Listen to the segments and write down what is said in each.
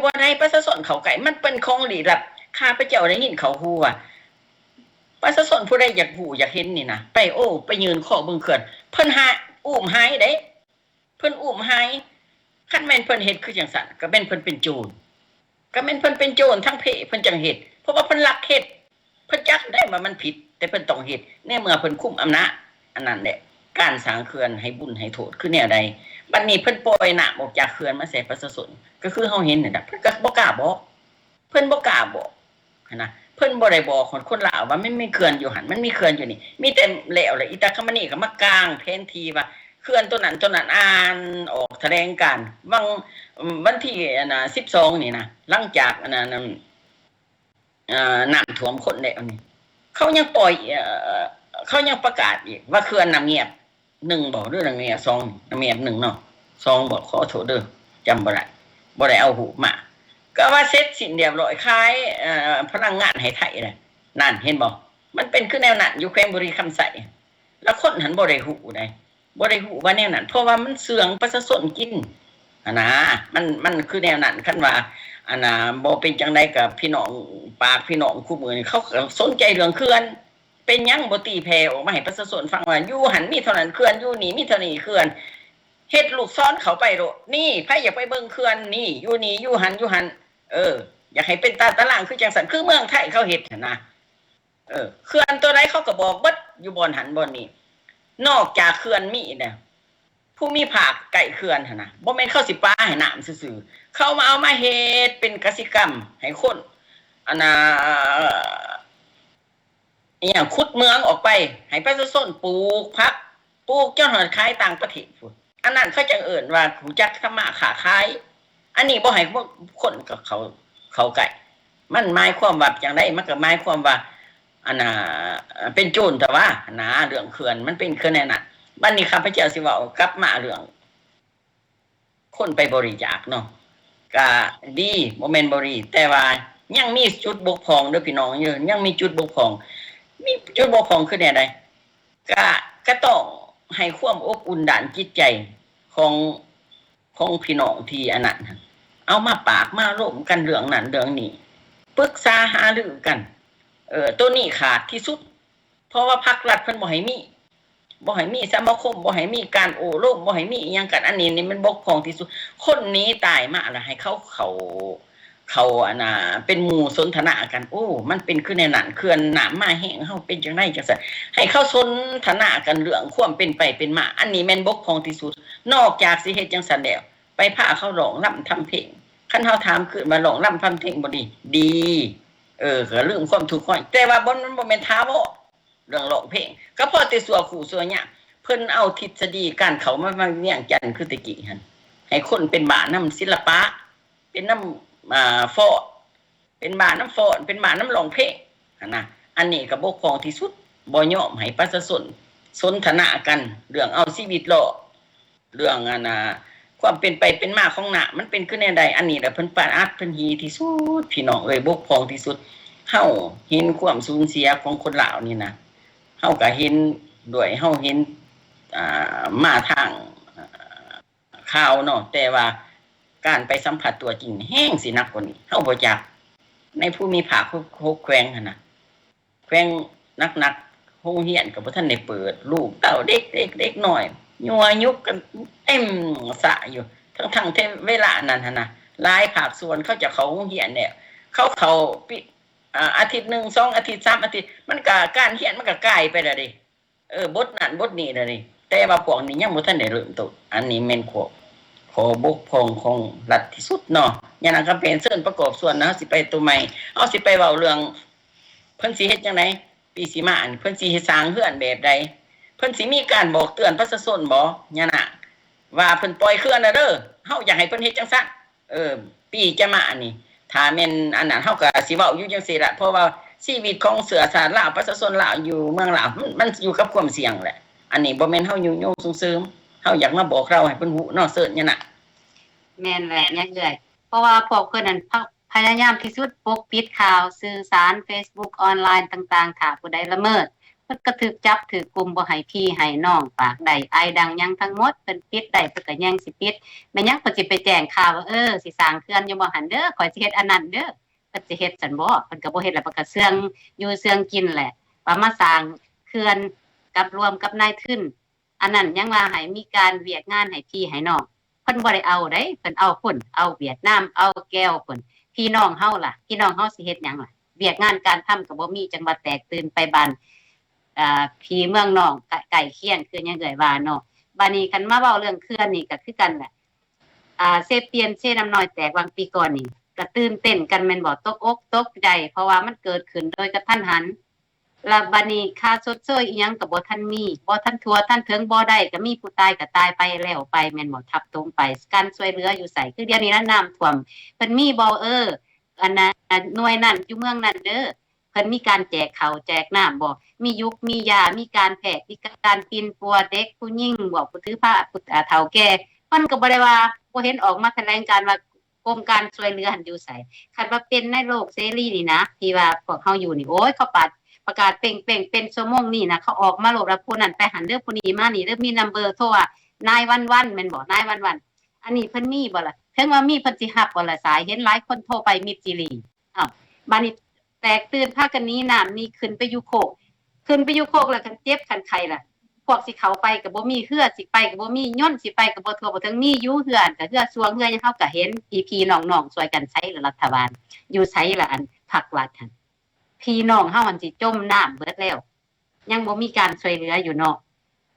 ບໍ່ໃຫ້ປະຊາຊົນເຂົ້າໃກ້ ມັນເປັນຂອງລີ້ລັບ. ຂ້າພະເຈົ້າໄດ້ຍິນເຂົາຮູ້ວ່າ ປະຊາຊົນຜູ້ໃດຢາກຮູ້ຢາກເຫັນນີ້ນະ ໄປ ໂອ້ ໄປຍື່ນຄໍເບິ່ງເຂື່ອນ ເພິ່ນຫາ ອຸ້ມຫາຍເດ້ ເພິ່ນອຸ້ມຫາຍ. ຄັນແມ່ນເພິ່ນເຮັດຄືຈັ່ງຊັ້ນ ກໍແມ່ນເພິ່ນເປັນໂຈນ ກໍແມ່ນເພິ່ນເປັນໂຈນທາງເພ ເພິ່ນຈັ່ງເຮັດ ເພາະວ່າເພິ່ນລັກເຮັດ ເພິ່ນຈັກໄດ້ວ່າມັນຜິດ ແຕ່ເພິ່ນຕ້ອງເຮັດ ໃນເມື່ອເພິ່ນຄຸມອຳນາດ. ອັນນັ້ນແຫຼະ ການສ້າງເຂື່ອນໃຫ້ບຸນໃຫ້ໂທດຄືແນວໃດ? ບັດນີ້ເພິ່ນປ່ອຍນ້ຳອອກຈາກເຂື່ອນມາໃສ່ປະຊາຊົນ ກໍຄືເຮົາເຫັນຫັ້ນນະ ເພິ່ນກໍບໍ່ກ້າບອກ ເພິ່ນບໍ່ກ້າບອກຫັ້ນນະ. ເພິ່ນບໍ່ໄດ້ບອກຮອດຄົນລາວວ່າມັນມີເຂື່ອນຢູ່ຫັ້ນ ມັນມີເຂື່ອນຢູ່ນີ້ ມີແຕ່ແລ້ວລະ ອີຕາຄຳມະນີກໍມາກາງແຜນທີ່ວ່າເຂື່ອນໂຕນັ້ນໂຕນັ້ນ ອ່ານອອກຖະແຫຼງການວັງ ວັນທີ ອັນນະ ສິບສອງນີ້ນະ ຫຼັງຈາກ ອັນນະ ນ້ຳຖ້ວມຄົນແລ້ວນີ້ ເຂົາຍັງປ່ອຍ ເຂົາຍັງປະກາດອີກວ່າເຂື່ອນນ້ຳງຽບໜຶ່ງບໍ ຫຼືນ້ຳງຽບສອງ ນ້ຳງຽບໜຶ່ງເນາະ ສອງບໍ ຂໍໂທດເດີ ຈຳບໍ່ໄດ້ ບໍ່ໄດ້ເອົາຮູບມາ ກໍວ່າເສັດສິ້ນລຽບຮ້ອຍ ຂາຍ ເອີ ພະລັງງານໃຫ້ໄທແລ້ວ. ນັ້ນເຫັນບໍ່ ມັນເປັນຄືແນວນັ້ນຢູ່ແຂວງບໍລິຄຳໄຊ ລະຄົນຫັ້ນບໍ່ໄດ້ຮູ້ໃດ ບໍ່ໄດ້ຮູ້ວ່າແນວນັ້ນ ເພາະວ່າມັນເຊື່ອງປະຊາຊົນກິນຫັ້ນນາ ມັນ ມັນຄືແນວນັ້ນ. ຄັນວ່າ ອັນນາ ບໍ່ເປັນຈັ່ງໃດກໍພີ່ນ້ອງ ປາກພີ່ນ້ອງຄູ່ມື້ນີ້ ເຂົາກໍສົນໃຈເລື່ອງເຂື່ອນ ເປັນຫຍັງບໍ່ຕີແຜ່ອອກມາໃຫ້ປະຊາຊົນຟັງວ່າ ຢູ່ຫັ້ນມີເທົ່ານັ້ນເຂື່ອນ ຢູ່ນີ້ມີເທົ່ານີ້ເຂື່ອນ ເຮັດລູກສອນເຂົ້າໄປໂລດ ນີ້ ໃຜຢາກໄປເບິ່ງເຂື່ອນ ນີ້ ຢູ່ນີ້ ຢູ່ຫັ້ນ ຢູ່ຫັ້ນ ເອີ ຢາກໃຫ້ເປັນຕາຕະລາງຄືຈັ່ງຊັ້ນ ຄືເມືອງໄທເຂົາເຮັດຫັ້ນນະ. ເອີ ເຂື່ອນໂຕໃດເຂົາກໍບອກເບິດ ຢູ່ບ່ອນຫັ້ນບ່ອນນີ້ ນອກຈາກເຂື່ອນມີແລ້ວ ພູມິພາກໃກ້ເຂື່ອນຫັ້ນນະ ບໍ່ແມ່ນເຂົາຊິປາໃຫ້ນ້ຳຊື່ໆ ເຂົາມາເອົາມາເຮັດເປັນກະສິກຳໃຫ້ຄົນ ອັນນ່າ ອີຫຍັງ ຂຸດເມືອງອອກໄປ ໃຫ້ປະຊາຊົນປູກຜັກ ປູກຈົນຮອດຂາຍຕ່າງປະເທດພຸ້ນ ອັນນັ້ນເຂົາຈັ່ງເອີ້ນວ່າຮູ້ຈັກທຳມາຄ້າຂາຍ. ອັນນີ້ບໍ່ໃຫ້ຄົນເຂົ້າ ເຂົ້າໃກ້ ມັນໝາຍຄວາມວ່າຈັ່ງໃດ? ມັນກໍໝາຍຄວາມວ່າ ອັນນ່າ ເປັນໂຈນແຕ່ວ່າ ຫັ້ນນາ ເລື່ອງເຂື່ອນ ມັນເປັນຄືແນວນັ້ນ. ບັດນີ້ຂ້າພະເຈົ້າຊິເວົ້າກັບມາເລື່ອງ ຄົນໄປບໍລິຈາກເນາະ ກະດີ ບໍ່ແມ່ນບໍ່ດີ ແຕ່ວ່າຍັງມີຈຸດບົກຜ່ອງເດີພີ່ນ້ອງເອີຍ ຍັງມີຈຸດບົກຜ່ອງ ມີຈຸດບົກຜ່ອງຄືແນວໃດ? ກະ ກະຕ້ອງໃຫ້ຄວາມອົບອຸ່ນດ້ານຈິດໃຈຂອງ ຂອງພີ່ນ້ອງທີ່ອັນນັ້ນ ເອົາມາປາກມາລົມກັນເລື່ອງນັ້ນເລື່ອງນີ້ ປຶກສາຫາລືກັນ ເອີ ໂຕນີ້ຂາດທີ່ສຸດ ເພາະວ່າພັກລັດເພິ່ນບໍ່ໃຫ້ມີ ບໍ່ໃຫ້ມີສະມາຄົມ ບໍ່ໃຫ້ມີການໂອ້ລົມ ບໍ່ໃຫ້ມີອີ່ຫຍັງກັນ ອັນນີ້ນີ້ມັນບົກຜ່ອງທີ່ສຸດ. ຄົນໜີຕາຍມາລະໃຫ້ເຂົາເຂົ້າ ເຂົ້າ ອັນນ່າ ເປັນໝູ່ສົນທະນາກັນ ໂອ້ ມັນເປັນຄືແນວນັ້ນ ເຂື່ອນນ້ຳມາແຮງ ເຮົາເປັນຈັ່ງໃດຈັ່ງຊັ້ນ ໃຫ້ເຂົາສົນທະນາກັນເລື່ອງຄວາມເປັນໄປເປັນມາ ອັນນີ້ແມ່ນບົກຜ່ອງທີ່ສຸດ. ນອກຈາກຊິເຮັດຈັ່ງຊັ້ນແລ້ວ ໄປພາເຂົາຮ້ອງລຳທຳເພງ ຄັນເຮົາຖາມຄືນວ່າຮ້ອງລຳທຳເພງບໍ່ດີ? ດີ ເອີ ກໍລືມຄວາມທຸກຂອງ ແຕ່ວ່າບໍ່ ມັນບໍ່ແມ່ນຖາວອນ ເລື່ອງຮ້ອງເພງ ກໍພໍແຕ່ຊົ່ວຄູ່ຊົ່ວຍາມ. ເພິ່ນເອົາທິດສະດີການເຂົ້າມາວຽງຈັນຄືແຕ່ກີ້ຫັ້ນ ໃຫ້ຄົນເປັນບ້ານຳສິລະປະ ເປັນນຳ ອ່າ ຟ້ອນ ເປັນບ້ານຳຟ້ອນ ເປັນບ້ານຳຮ້ອງເພງຫັ້ນນະ. ອັນນີ້ກໍບົກຜ່ອງທີ່ສຸດ ບໍ່ຍອມໃຫ້ປະຊາຊົນສົນທະນາກັນເລື່ອງເອົາຊີວິດລອດ ເລື່ອງ ອັນນ່າ ຄວາມເປັນໄປເປັນມາຂອງນ້ຳ ມັນເປັນຄືແນວໃດ? ອັນນີ້ແຫຼະເພິ່ນປະອາດເພິ່ນຮີທີ່ສຸດ ພີ່ນ້ອງເອີຍ ບົກຜ່ອງທີ່ສຸດ. ເຮົາເຫັນຄວາມສູນເສຍຂອງຄົນລາວນີ້ນະ ເຮົາກະເຫັນດ້ວຍ ເຮົາເຫັນ ອ່າ ມາທາງ ອ່າ ຂ່າວເນາະ ແຕ່ວ່າການໄປສຳຜັດຕົວຈິງແຮງຊິໜັກກວ່ານີ້ ເຮົາບໍ່ຈັກ ໃນພູມິພາກຫົກ ຫົກແຂວງຫັ້ນນະ ແຂວງໜັກໆ ໂຮງຮຽນກໍບໍ່ທັນໄດ້ເປີດ ລູກເຕົ້າເດັກ ເດັກ ເດັກນ້ອຍຍົວະຍຸກກັນເຕັມສະຢູ່ ທັງໆທີ່ເວລານັ້ນຫັ້ນນະ ຫຼາຍພາກສ່ວນເຂົາເຈົ້າເຂົ້າໂຮງຮຽນແລ້ວ ເຂົາເຂົ້າປີ ອາ ອາທິດໜຶ່ງ ສອງອາທິດ ສາມອາທິດ ມັນກະ ການຮຽນມັນກະກາຍໄປແລ້ວເດ້ ເອີ ບົດນັ້ນບົດນີ້ແລ້ວເດ້ ແຕ່ວ່າພວກນີ້ຍັງບໍ່ທັນໄດ້ເລີ່ມຕົ້ນ ອັນນີ້ແມ່ນຂໍ້ ຂໍ້ບົກຜ່ອງຂອງລັດທີ່ສຸດເນາະ. ຍານາງຄຳແພງ ເຊີນປະກອບສ່ວນນະ ເຮົາຊິໄປໂຕໃໝ່ ເຮົາຊິໄປເວົ້າເລື່ອງ ເພິ່ນຊິເຮັດຈັ່ງໃດ ປີຊິມານີ້ ເພິ່ນຊິເຮັດສ້າງເຮືອນແບບໃດ ເພິ່ນຊິມີການບອກເຕືອນປະຊາຊົນບໍ່ ຍານາງ ວ່າເພິ່ນປ່ອຍເຂື່ອນແລ້ວເດີ ເຮົາຢາກໃຫ້ເພິ່ນເຮັດຈັ່ງຊັ້ນ ເອີ ປີຈະມານີ້ ຖ້າແມ່ນອັນນັ້ນ ເຮົາກໍຊິເວົ້າຢູ່ຈັ່ງຊີ້ລະ ເພາະວ່າຊີວິດຂອງເຊື້ອຊາດລາວ ປະຊາຊົນລາວຢູ່ເມືອງລາວ ມັນ ມັນຢູ່ກັບຄວາມສ່ຽງແຫຼະ. ອັນນີ້ບໍ່ແມ່ນເຮົາຍຸຍົງສົ່ງເສີມ ເຮົາຢາກມາບອກເລົ່າໃຫ້ເພິ່ນຮູ້ເນາະ ເຊີນຍານາງ. ແມ່ນແຫຼະຍາເອື້ອຍ ເພາະວ່າພວກເພິ່ນນັ້ນ ພະ ພະຍາຍາມທີ່ສຸດປົກປິດຂ່າວ ສື່ສານ ເຟສບຸກ ອອນລາຍຕ່າງໆ ຖ້າຜູ້ໃດລະເມີດ ເພິ່ນກໍຖືກຈັບຖືກກຸມ ບໍ່ໃຫ້ພີ່ໃຫ້ນ້ອງປາກໄດ້ ອາຍດັງຫຍັງທັງໝົດ. ເພິ່ນປິດໄດ້ ເພິ່ນກໍຍັງຊິປິດ. ແມ່ນຫຍັງເພິ່ນຊິໄປແຈ້ງຂ່າວວ່າ ເອີ ຊິສ້າງເຂື່ອນຢູ່ບໍ່ຫັ້ນເດີ ຂ້ອຍຊິເຮັດອັນນັ້ນເດີ. ເພິ່ນຊິເຮັດຊັ້ນບໍ? ເພິ່ນກໍບໍ່ເຮັດ ແລ້ວເພິ່ນກໍເຊື່ອງຢູ່ເຊື່ອງກິນແຫຼະ ວ່າມາສ້າງເຂື່ອນກັບລວມກັບນາຍທຶນ. ອັນນັ້ນຍັງວ່າໃຫ້ມີການວຽກງານໃຫ້ພີ່ໃຫ້ນ້ອງ. ເພິ່ນບໍ່ໄດ້ເອົາເດ້ ເພິ່ນເອົາພຸ້ນ ເອົາຫວຽດນາມ ເອົາແກວພຸ້ນ. ພີ່ນ້ອງເຮົາລະ ພີ່ນ້ອງເຮົາຊິເຮັດຫຍັງລະ? ວຽກງານການທຳກໍບໍ່ມີ ຈັ່ງວ່າແຕກຕື່ນໄປບ້ານ ອາ ພີ່ເມືອງນ້ອງ ໃກ້ ໃກ້ຄຽງ ຄືຫຍັງເອື້ອຍວ່າເນາະ. ບາດນີ້ຄັນມາເວົ້າເລື່ອງເຂື່ອນນີ້ກໍຄືກັນແຫຼະ. ອາ ເຊປຽນ ເຊນ້ຳນ້ອຍແຕກຫວ່າງປີກ່ອນນີ້ ກໍຕື່ນເຕັ້ນກັນແມ່ນບໍ່? ຕົກອົກຕົກໃຈ ເພາະວ່າມັນເກີດຂຶ້ນໂດຍກະທັນຫັນ. ລະບາດນີ້ຄ່າຊົດເຊີຍອີ່ຫຍັງກໍບໍ່ທັນມີ ບໍ່ທັນທົ່ວທັນເຖິງ ບໍ່ໄດ້ກໍມີ ຜູ້ຕາຍກໍຕາຍໄປແລ້ວໄປແມ່ນບໍ່? ທັບຕົງໄປ ການຊ່ວຍເຫຼືອຢູ່ໃສ? ຄືດຽວນີ້ນະ ນ້ຳຖ້ວມ ເພິ່ນມີບໍ່? ເອີ ອັນນ່າ ໜ່ວຍນັ້ນຢູ່ເມືອງນັ້ນເດີ ເພິ່ນມີການແຈກເຂົ້າແຈກນ້ຳບໍ່? ມີຢູກມີຢາ ມີການແພດ ມີການປິ່ນປົວເດັກຜູ້ຍິງບໍ່? ຜູ້ຖືພາ ຜູ້ ອາ ເຖົ້າແກ່ ເພິ່ນກໍບໍ່ໄດ້ວ່າ ບໍ່ເຫັນອອກມາຖະແຫຼງການວ່າ ກົມການຊ່ວຍເຫຼືອຫັ້ນຢູ່ໃສ? ຄັນວ່າເປັນໃນໂລກເສລີນີ້ນະ ທີ່ວ່າພວກເຮົາຢູ່ນີ້ ໂອ້ຍ ເຂົາປາດ ປະກາດເປັ້ງໆ ເປັນຊົ່ວໂມງນີ້ນະ ເຂົາອອກມາໂລດວ່າ ຜູ້ນັ້ນໄປຫັ້ນເດີ ຜູ້ນີ້ມານີ້ເດີ ມີນຳເບີໂທວ່າ ນາຍວັນວັນ ແມ່ນບໍ່? ນາຍວັນວັນ ອັນນີ້ເພິ່ນມີບໍ່ລະ? ເຖິງວ່າມີ ເພິ່ນຊິຮັບບໍ່ລະສາຍ? ເຫັນຫຼາຍຄົນໂທໄປມິດຊີຣີ. ອ້າວ ບາດນີ້ແຕກຕື່ນພາກັນໜີນ້ຳ ໜີຂຶ້ນໄປຢູ່ໂຄກ ຂຶ້ນໄປຢູ່ໂຄກແລ້ວ ຄັນເຈັບຄັນໄຂ້ລະ ພວກຊິເຂົ້າໄປກໍບໍ່ມີ ເຮືອຊິໄປກໍບໍ່ມີ ຍົນຊິໄປກໍບໍ່ທົ່ວບໍ່ເຖິງ. ມີຢູ່ເຮືອ ກໍເຮືອຊ່ວງເຮືອຫຍັງ ເຮົາກໍເຫັນພີ່ໆນ້ອງໆຊ່ວຍກັນໃຊ້ລະ ລັດຖະບານຢູ່ໃສລະ ອັນພັກລັດຫັ້ນ? ພີ່ນ້ອງເຮົາຫັ້ນຊິຈົມນ້ຳເບິດແລ້ວ ຍັງບໍ່ມີການຊ່ວຍເຫຼືອຢູ່ເນາະ.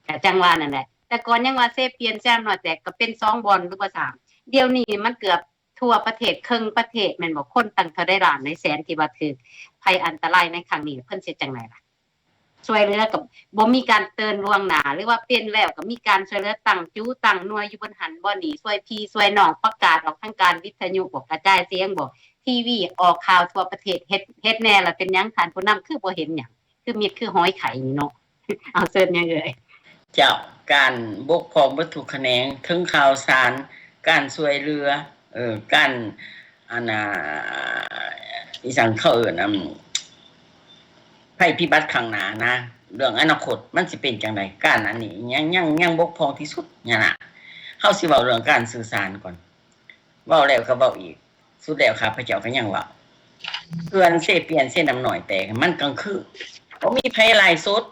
ກະຈັ່ງວ່ານັ້ນແຫຼະ ແຕ່ກ່ອນຍັງວ່າເຊປຽນ ເຊນ້ຳນ້ອຍແຕກ ກໍເປັນສອງບ່ອນ ຫຼືວ່າສາມ ດຽວນີ້ມັນເກືອບທົ່ວປະເທດ ເຄິ່ງປະເທດແມ່ນບໍ່? ຄົນຕັ້ງເທົ່າໃດລ້ານໃດແສນທີ່ວ່າຖືກໄພອັນຕະລາຍໃນຄັ້ງນີ້ ເພິ່ນຊິເຮັດຈັ່ງໃດລະ? ຊ່ວຍເຫຼືອກໍບໍ່ມີການເຕືອນລ່ວງໜ້າ ຫຼືວ່າເປັນແລ້ວກໍມີການຊ່ວຍເຫຼືອ ຕັ້ງຈຸຕັ້ງໜ່ວຍຢູ່ບ່ອນຫັ້ນບ່ອນນີ້ ຊ່ວຍພີ່ຊ່ວຍນ້ອງ ປະກາດອອກທາງການວິທະຍຸບໍ ກະຈາຍສຽງບໍ ທີວີ ອອກຂ່າວທົ່ວປະເທດ ເຮັດ ເຮັດແດ່ລະ. ເປັນຫຍັງທ່ານຜູ້ນຳຄືບໍ່ເຫັນຫຍັງ? ຄືມິດຄືຫອຍໄຂ່ນີ້ເນາະ. ເອົາ ເຊີນແມ່ເອີຍ. ເຈົ້າ ການປົກປ້ອງເບິດທຸກຂະແໜງ ເຖິງຂ່າວສານ ການຊ່ວຍເຫຼືອ ເອີ ການ ອັນນ່າ ອີຫຍັງເຂົາເອີ້ນ ອຳ ໄພພິບັດຂ້າງໜ້ານະ ເລື່ອງອະນາຄົດມັນຊິເປັນຈັ່ງໃດ ການອັນນີ້ຍັງ ຍັງ ຍັງບົກຜ່ອງທີ່ສຸດ. ນີ້ນະ ເຮົາຊິເວົ້າເລື່ອງການສື່ສານກ່ອນ ເວົ້າແລ້ວກໍເວົ້າອີກ ສຸດແລ້ວຂ້າພະເຈົ້າກໍຍັງເວົ້າ ເຂື່ອນເຊປຽນ ເຊນ້ຳນ້ອຍແຕກ ມັນກາງຄືນ ບໍ່ມີໃຜໄລຟ໌ສົດ.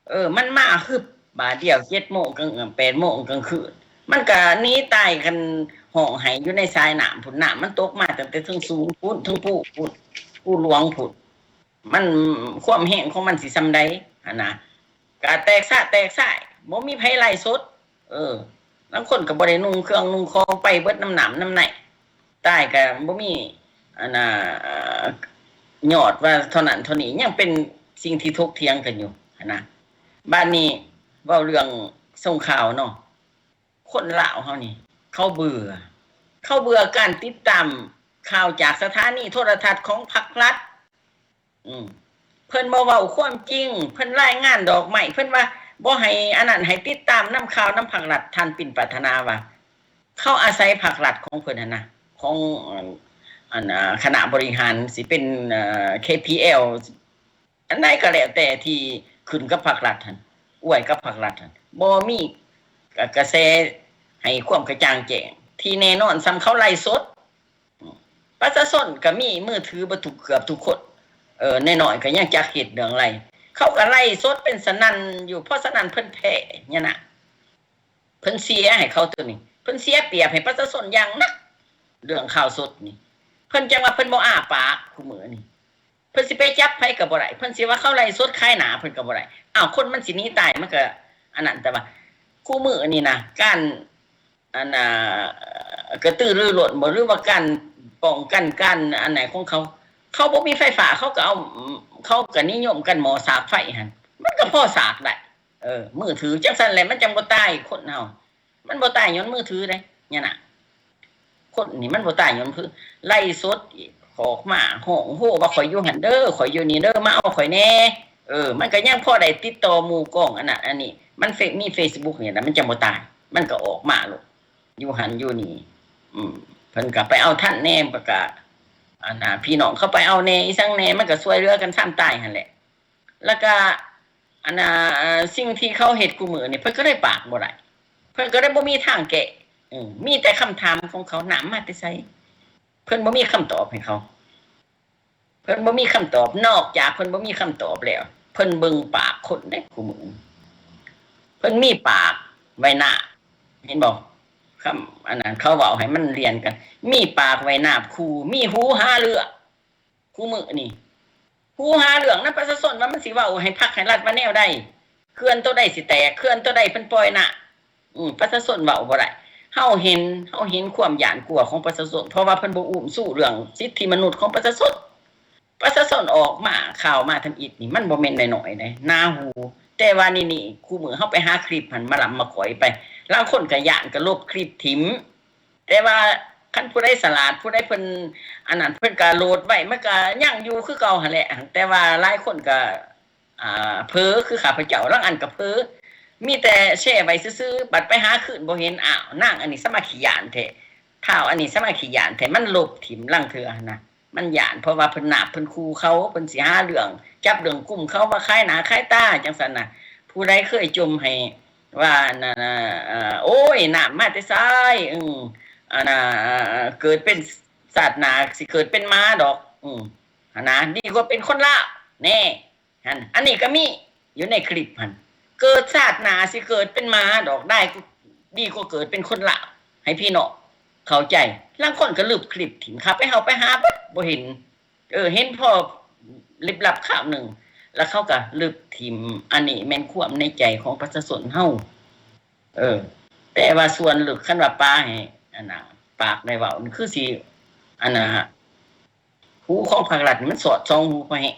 ເອີ ມັນມາຮຶບບາດດຽວ ເຈັດໂມງກາງ ແປດໂມງກາງຄືນ ມັນກະໜີຕາຍກັນຮ້ອງໄຫ້ຢູ່ໃນສາຍນ້ຳພຸ້ນ. ນ້ຳມັນຕົກມາຕັ້ງແຕ່ເທິງສູງພຸ້ນ ເທິງພູພຸ້ນ ພູຫຼວງພຸ້ນ. ມັນ ຄວາມແຮງຂອງມັນຊິສ່ຳໃດຫັ້ນນະ ກະແຕກສະແຕກສາຍ ບໍ່ມີໃຜໄລຟ໌ສົດ. ເອີ ລາງຄົນກໍບໍ່ໄດ້ນຸ່ງເຄື່ອງນຸ່ງຂອງ ໄປເບິດນຳນ້ຳນຳໃນ ຕາຍກໍບໍ່ມີ ອັນນ່າ ຍອດວ່າເທົ່ານັ້ນເທົ່ານີ້ ຍັງເປັນສິ່ງທີ່ຖົກຖຽງກັນຢູ່ຫັ້ນນະ. ບາດນີ້ເວົ້າເລື່ອງສົ່ງຂ່າວເນາະ ຄົນລາວເຮົານີ້ ເຂົາເບື່ອ ເຂົາເບື່ອການຕິດຕາມຂ່າວຈາກສະຖານີໂທລະທັດຂອງພັກລັດ. ອືມ ເພິ່ນບໍ່ເວົ້າຄວາມຈິງ ເພິ່ນລາຍງານດອກໄມ້ ເພິ່ນວ່າບໍ່ໃຫ້ອັນນັ້ນ ໃຫ້ຕິດຕາມນຳຂ່າວນຳພັກລັດ. ທ່ານປິ່ນປາດຖະໜາວ່າ ເຂົາອາໄສພັກລັດຂອງເພິ່ນຫັ້ນນະ ຂອງ ອັນ ອັນ ອາ ຄະນະບໍລິຫານ ຊິເປັນ ເອີ ເຄພີແອລ ອັນໃດກໍແລ້ວແຕ່ທີ່ຂຶ້ນກັບພັກລັດຫັ້ນ ອວຍກັບພັກລັດຫັ້ນ ບໍ່ມີກະ ກະແສໃຫ້ຄວາມກະຈ່າງແຈ້ງທີ່ແນ່ນອນ ສ່ຳເຂົາໄລຟ໌ສົດ. ປະຊາຊົນກໍມີມືຖືເບິດທຸກ ເກືອບທຸກຄົນ ເອີ ນ້ອຍໆກໍຍັງຈັກເຮັດເລື່ອງໄລ ເຂົາກໍໄລຟ໌ສົດເປັນສະໜັ່ນຢູ່. ເພາະສະນັ້ນເພິ່ນແພ້ນີ້ນະ ເພິ່ນເສຍໃຫ້ເຂົາໂຕນີ້ ເພິ່ນເສຍປຽບໃຫ້ປະຊາຊົນຢ່າງໜັກ ເລື່ອງຂ່າວສົດນີ້. ເພິ່ນຈັ່ງວ່າເພິ່ນບໍ່ອ້າປາກ ຄູ່ມື້ນີ້ ເພິ່ນຊິໄປຈັບໃຜກໍບໍ່ໄດ້ ເພິ່ນຊິວ່າເຂົາໄລຟ໌ສົດຂາຍໜ້າເພິ່ນກໍບໍ່ໄດ້. ອ້າວ ຄົນມັນຊິໜີຕາຍມັນກໍອັນນັ້ນ ແຕ່ວ່າຄູ່ມື້ນີ້ນະ ການ ອັນນ່າ ກະຕືລືລົ້ນບໍ ຫຼືວ່າການປ້ອງກັນການອັນໃດຂອງເຂົາ ເຂົາບໍ່ມີໄຟຟ້າ ເຂົາກໍເອົາ ເຂົາກໍນິຍົມກັນໝໍ້ສາກໄຟຫັ້ນ ມັນກໍພໍສາກໄດ້. ເອີ ມືຖື ຈັ່ງຊັ້ນແຫຼະ ມັນຈັ່ງບໍ່ຕາຍ ຄົນເຮົາ ມັນບໍ່ຕາຍຍ້ອນມືຖືເດ້ ນີ້ນະ. ຄົນນີ້ມັນບໍ່ຕາຍຍ້ອນຄື ໄລຟ໌ສົດອອກມາຮ້ອງໂຮວ່າ ຂ້ອຍຢູ່ຫັ້ນເດີ ຂ້ອຍຢູ່ນີ້ເດີ ມາເອົາຂ້ອຍແດ່. ເອີ ມັນກໍຍັງພໍໄດ້ຕິດຕໍ່ໝູ່ກອງ ອັນນັ້ນອັນນີ້ ມັນເຟ ມີເຟສບຸກນີ້ລະ ມັນຈັ່ງບໍ່ຕາຍ ມັນກໍອອກມາໂລດ ຢູ່ຫັ້ນຢູ່ນີ້. ອືມ ເພິ່ນກໍໄປເອົາທັນແດ່ ເພິ່ນກໍ ອັນນ່າ ພີ່ນ້ອງເຂົາໄປເອົາແດ່ ອີ່ສັງແດ່ ມັນກໍຊ່ວຍເຫຼືອກັນສ່ຳຕາຍຫັ້ນແຫຼະ. ແລ້ວກະ ອັນນ່າ ເອີ່ ສິ່ງທີ່ເຂົາເຮັດຄູ່ມື້ນີ້ ເພິ່ນກໍເລີຍປາກບໍ່ໄດ້ ເພິ່ນກໍເລີຍບໍ່ມີທາງແກ້. ເອີ ມີແຕ່ຄຳຖາມຂອງເຂົາ ນ້ຳມາແຕ່ໃສ? ເພິ່ນບໍ່ມີຄຳຕອບໃຫ້ເຂົາ ເພິ່ນບໍ່ມີຄຳຕອບ ນອກຈາກເພິ່ນບໍ່ມີຄຳຕອບແລ້ວ ເພິ່ນເບິ່ງປາກຄົນເດ້ຄູ່ມື້. ເພິ່ນມີປາກໄວ້ໜ້າ ເຫັນບໍ່? ຄຳອັນນັ້ນເຂົາເວົ້າໃຫ້ມັນລຽນກັນ ມີປາກໄວ້ນາບຂູ່ ມີຫູຫາເລື່ອງ. ຄູ່ມື້ນີ້ຫູຫາເລື່ອງນຳປະຊາຊົນ ວ່າມັນຊິເວົ້າໃຫ້ພັກໃຫ້ລັດວ່າແນວໃດ ເຂື່ອນໂຕໃດຊິແຕກ ເຂື່ອນໂຕໃດເພິ່ນປ່ອຍນ້ຳ. ອືມ ປະຊາຊົນເວົ້າບໍ່ໄດ້. ເຮົາເຫັນ ເຮົາເຫັນຄວາມຢ້ານກົວຂອງປະຊາຊົນ ເພາະວ່າເພິ່ນບໍ່ອຸ້ມຊູເລື່ອງສິດທິມະນຸດຂອງປະຊາຊົນ. ປະຊາຊົນອອກມາ ຂ່າວມາທຳອິດນີ້ ມັນບໍ່ແມ່ນນ້ອຍໆເດ້ ໜາຫູ. ແຕ່ວ່ານີ້ໆ ຄູ່ມື້ເຮົາໄປຫາຄລິບຫັ້ນ ມາລຳມາກ່ອຍໄປ ລາງຄົນກໍຢ້ານ ກໍລົບຄລິບຖິ້ມ. ແຕ່ວ່າຄັນຜູ້ໃດສະຫຼາດ ຜູ້ໃດເພິ່ນອັນນັ້ນ ເພິ່ນກໍໂຫຼດໄວ້ ມັນກໍຍັງຢູ່ຄືເກົ່າຫັ້ນແຫຼະ. ແຕ່ວ່າຫຼາຍຄົນກໍ ອ່າ ເຜີ ຄືຂ້າພະເຈົ້າ ລາງອັນກໍເຜີ ມີແຕ່ແຊໄວ້ຊື່ໆ ບັດໄປຫາຄືນບໍ່ເຫັນ. ອ້າວ ນາງອັນນີ້ສະມາຂີ້ຢ້ານແທ້ ທ້າວອັນນີ້ສະມາຂີ້ຢ້ານແທ້ ມັນລົບຖິ້ມ. ລາງເທື່ອຫັ້ນນະ ມັນຢ້ານ ເພາະວ່າເພິ່ນນາບເພິ່ນຂູ່ເຂົາ ເພິ່ນຊິຫາເລື່ອງ ຈັບເລື່ອງກຸມເຂົາວ່າຂາຍໜ້າຂາຍຕາ ຈັ່ງຊັ້ນນະ. ຜູ້ໃດເຄີຍຈົ່ມໃຫ້ວ່າ ອັນນັ້ນ ໂອ້ຍ ນ້ຳມາແຕ່ໃສ? ເອີ ອັນນ່າ ເກີດເປັນ ຊາດໜ້າຊິເກີດເປັນໝາດອກ ຫັ້ນນະ ດີກວ່າເປັນຄົນລາວ ແນ່. ຫັ້ນ ອັນນີ້ກໍມີຢູ່ໃນຄລິບຫັ້ນ ເກີດຊາດໜ້າຊິເກີດເປັນໝາດອກ ໄດ້ ດີກວ່າເກີດເປັນຄົນລາວ ໃຫ້ພີ່ນ້ອງເຂົ້າໃຈ. ລາງຄົນກໍລຶບຄລິບຖິ້ມ ຂ້າໄປ ເຮົາໄປຫາເບິດ ບໍ່ເຫັນ. ເອີ ເຫັນພໍລິບລັບຄາວໜຶ່ງ ແລ້ວເຂົາກໍລຶບຖິ້ມ. ອັນນີ້ແມ່ນຄວາມໃນໃຈຂອງປະຊາຊົນເຮົາ. ເອີ ແຕ່ວ່າສ່ວນເລິກ ຄັນວ່າປາໃຫ້ ອັນນ່າ ປາກໄດ້ເວົ້າ ຄືຊິ ອັນນ່າ ຫູຂອງພາກລັດນີ້ມັນສອດສອງຫູພໍແຮງ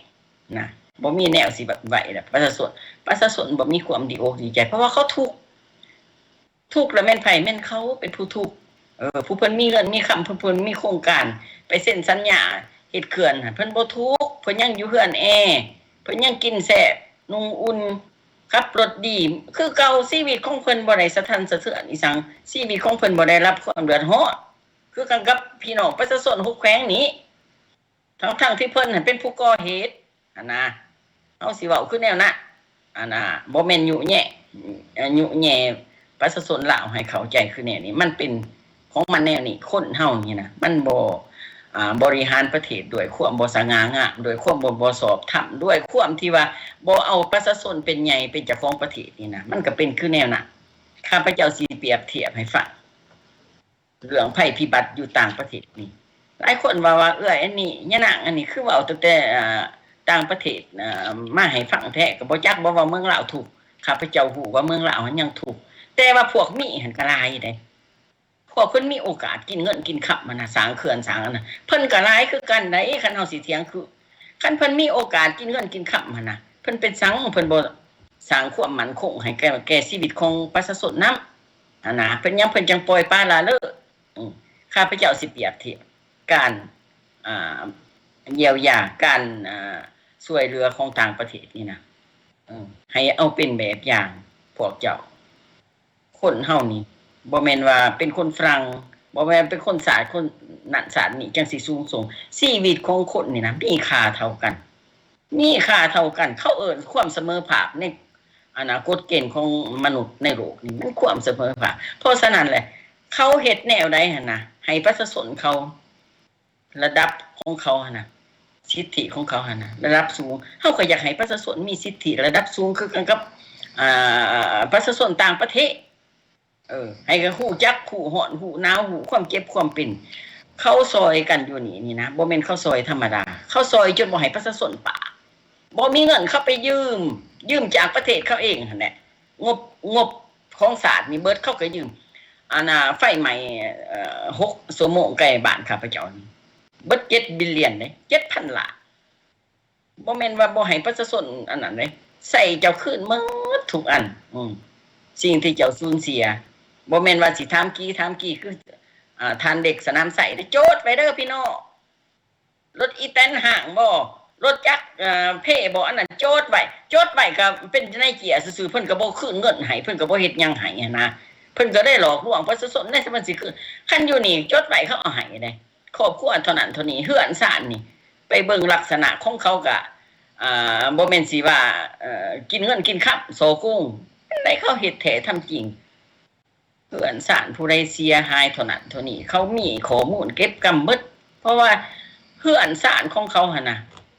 ນະ ບໍ່ມີແນວຊິໄວ້ແລ້ວ. ປະຊາຊົນ ປະຊາຊົນບໍ່ມີຄວາມດີອົກດີໃຈ ເພາະວ່າເຂົາທຸກ ທຸກລະແມ່ນໃຜ? ແມ່ນເຂົາເປັນຜູ້ທຸກ. ເອີ ຜູ້ເພິ່ນມີເງິນມີຄຳ ຜູ້ເພິ່ນມີໂຄງການ ໄປເຊັນສັນຍາເຮັດເຂື່ອນຫັ້ນ ເພິ່ນບໍ່ທຸກ ເພິ່ນຍັງຢູ່ເຮືອນແອ ເພິ່ນຍັງກິນແຊບນຸ່ງອຸ່ນ ຂັບລົດດີຄືເກົ່າ. ຊີວິດຂອງເພິ່ນບໍ່ໄດ້ສະທັນສະເທືອນອີ່ຫຍັງ ຊີວິດຂອງເພິ່ນບໍ່ໄດ້ຮັບຄວາມເດືອດຮ້ອນ ຄືກັນກັບພີ່ນ້ອງປະຊາຊົນຫົກແຂວງນີ້ ທັງໆທີ່ເພິ່ນຫັ້ນເປັນຜູ້ກໍ່ເຫດຫັ້ນນະ. ເຮົາຊິເວົ້າຄືແນວນັ້ນ ອັນນ່າ ບໍ່ແມ່ນຍຸແຍະ ຍຸແຍະປະຊາຊົນລາວໃຫ້ເຂົ້າໃຈຄືແນວນີ້. ມັນເປັນຂອງມັນແນວນີ້ ຄົນເຮົານີ້ນະ ມັນບໍ່ ອ່າ ບໍລິຫານປະເທດດ້ວຍຄວາມບໍ່ສະຫງ່າງາມ ດ້ວຍຄວາມບໍ່ ບໍ່ຊອບທຳ ດ້ວຍຄວາມທີ່ວ່າບໍ່ເອົາປະຊາຊົນເປັນໃຫຍ່ ເປັນເຈົ້າຂອງປະເທດນີ້ນະ ມັນກໍເປັນຄືແນວນັ້ນ. ຂ້າພະເຈົ້າຊິປຽບທຽບໃຫ້ຟັງ ເລື່ອງໄພພິບັດຢູ່ຕ່າງປະເທດນີ້ ຫຼາຍຄົນວ່າ ວ່າເອື້ອຍອັນນີ້ ຍານາງອັນນີ້ ຄືເວົ້າຕັ້ງແຕ່ ເອີ່ ຕ່າງປະເທດ ເອີ່ ມາໃຫ້ຟັງແທ້ ກໍບໍ່ຈັກບໍ່ວ່າເມືອງລາວທຸກ. ຂ້າພະເຈົ້າຮູ້ວ່າເມືອງລາວຫັ້ນຍັງທຸກ ແຕ່ວ່າພວກມີຫັ້ນກໍຫຼາຍເດ້. ພວກເພິ່ນມີໂອກາດກິນເງິນກິນຄຳຫັ້ນນະ ສ້າງເຂື່ອນສ້າງອັນນັ້ນ ເພິ່ນກໍຫຼາຍຄືກັນໄດ໋. ຄັນເຮົາຊິຖຽງຄື ຄັນເພິ່ນມີໂອກາດກິນເງິນກິນຄຳຫັ້ນນະ ເພິ່ນເປັນຫຍັງເພິ່ນບໍ່ສ້າງຄວາມໝັ້ນຄົງໃຫ້ແກ່ ແກ່ຊີວິດຂອງປະຊາຊົນນຳຫັ້ນນະ? ເປັນຫຍັງເພິ່ນຈັ່ງປ່ອຍປະລະເລີ? ອື ຂ້າພະເຈົ້າຊິປຽບທຽບການ ອ່າ ຢຽວຢາ ການ ອ່າ ຊ່ວຍເຫຼືອຂອງຕ່າງປະເທດນີ້ນະ ເອີ ໃຫ້ເອົາເປັນແບບຢ່າງພວກເຈົ້າ. ຄົນເຮົານີ້ ບໍ່ແມ່ນວ່າເປັນຄົນຝຣັ່ງ ບໍ່ແມ່ນເປັນຄົນຊາດ ຄົນນັ້ນຊາດນີ້ ຈັ່ງຊິສູງສົ່ງ. ຊີວິດຂອງຄົນນີ້ນະ ມີຄ່າເທົ່າກັນ ມີຄ່າເທົ່າກັນ. ເຂົາເອີ້ນຄວາມສະເໝີພາບໃນ ອັນນະ ກົດເກນຂອງມະນຸດໃນໂລກນີ້ ມັນຄວາມສະເໝີພາບ. ເພາະສະນັ້ນແຫຼະ ເຂົາເຮັດແນວໃດຫັ້ນນະ ໃຫ້ປະຊາຊົນເຂົາ ລະດັບຂອງເຂົາຫັ້ນນະ ສິດທິຂອງເຂົາຫັ້ນນະ ລະດັບສູງ. ເຮົາກໍຢາກໃຫ້ປະຊາຊົນມີສິດທິລະດັບສູງຄືກັນກັບ ອ່າ ປະຊາຊົນຕ່າງປະເທດ. ເອີ ໃຫ້ກໍຮູ້ຈັກ ຮູ້ຮ້ອນ ຮູ້ໜາວ ຮູ້ຄວາມເຈັບຄວາມເປັນ. ເຂົາຊ່ອຍກັນຢູ່ນີ້ນີ້ນະ ບໍ່ແມ່ນເຂົາຊ່ອຍທຳມະດາ ເຂົາຊ່ອຍຈົນບໍ່ໃຫ້ປະຊາຊົນປາກ ບໍ່ມີເງິນເຂົາໄປຢືມ ຢືມຈາກປະເທດເຂົາເອງຫັ້ນແຫຼະ. ງົບ ງົບຂອງຊາດນີ້ເບິດ ເຂົາກໍຢືມ. ອັນນ່າ ໄຟໄໝ້ ເອີ ຫົກຊົ່ວໂມງໃກ້ບ້ານຂ້າພະເຈົ້ານີ້ ເບິດເຈັດບິລລຽນເດ້ ເຈັດພັນລ້ານ. ບໍ່ແມ່ນວ່າບໍ່ໃຫ້ປະຊາຊົນອັນນັ້ນເດ້ ໃຊ້ເຈົ້າຄືນໝົດທຸກອັນ. ອື ສິ່ງທີ່ເຈົ້າສູນເສຍ ບໍ່ແມ່ນວ່າຊິຖາມກີ້ຖາມກີ້ ຄື ອ່າ ທ່ານເດັກສະໜາມໄຊເດ້. ຈົດໄວ້ເດີພີ່ນ້ອງ ລົດອີແຕນຫ້າງບໍ່ ລົດຈັກ ເອີ ເພບໍ່ ອັນນັ້ນຈົດໄວ້ ຈົດໄວ້ກໍເປັນໃນເຈ້ຍຊື່ໆ ເພິ່ນກໍບໍ່ຄືນເງິນໃຫ້ ເພິ່ນກໍບໍ່ເຮັດຫຍັງໃຫ້ຫັ້ນນະ. ເພິ່ນກໍໄດ້ຫຼອກລວງປະຊາຊົນໃດ໋ ມັນຊິຄືນ. ຄັນຢູ່ນີ້ຈົດໄວ້ເຂົາເອົາໃຫ້ເດ້ ຄອບຄົວເທົ່ານັ້ນເທົ່ານີ້ ເຮືອນຊານນີ້ ໄປເບິ່ງລັກສະນະຂອງເຂົາກະ ອ່າ ບໍ່ແມ່ນຊິວ່າ ເອີ ກິນເງິນກິນຄຳ ສໍ້ໂກງ ໃດເຂົາເຮັດແທ້ທຳຈິງ. ເຮືອນຊານຜູ້ໃດເສຍຫາຍເທົ່ານັ້ນເທົ່ານີ້ ເຂົາມີຂໍ້ມູນເກັບກຳເບິດ ເພາະວ່າເຮືອນຊານຂອງເຂົາຫັ້ນນະ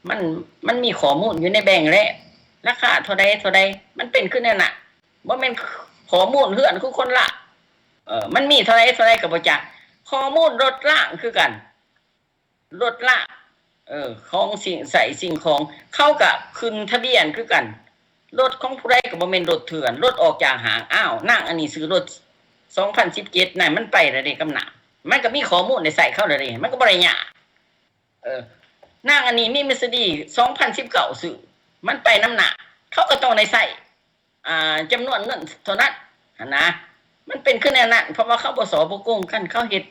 ມັນ ມັນມີຂໍ້ມູນຢູ່ໃນແບງແລ້ວ ລາຄາເທົ່າໃດເທົ່າໃດ ມັນເປັນຄືແນວນັ້ນ ບໍ່ແມ່ນຂໍ້ມູນເຮືອນຄືຄົນລາວ ເອີ ມັນມີເທົ່າໃດເທົ່າໃດກໍບໍ່ຈັກ ຂໍ້ມູນລົດລາງຄືກັນ. ລົດລາງ ເອີ ຂອງສິ່ງໃຊ້ສິ່ງຂອງ ເຂົາກະຂຶ້ນທະບຽນຄືກັນ ລົດຂອງຜູ້ໃດກໍບໍ່ແມ່ນລົດເຖື່ອນ ລົດອອກຈາກຫ້າງ ອ້າວ ນາງອັນນີ້ຊື້ລົດສອງພັນສິບເຈັດນັ້ນ ມັນໄປແລ້ວເດ້ ກຳນາ ມັນກໍມີຂໍ້ມູນໄດ້ໃຊ້ເຂົາແລ້ວເດ້ ມັນກໍບໍ່ໄດ້ຍາກ ເອີ ນາງອັນນີ້ມີ Mercedes ສອງພັນສິບເກົ້າຊື້ ມັນໄປນຳໜ້າ ເຂົາກໍຕ້ອງໄດ້ໃຊ້ ອ່າ ຈຳນວນເງິນເທົ່ານັ້ນຫັ້ນນະ ມັນເປັນຄືແນວນັ້ນ ເພາະວ່າເຂົາບໍ່ສໍ້ບໍ່ໂກງກັນ ເຂົາເຮັດ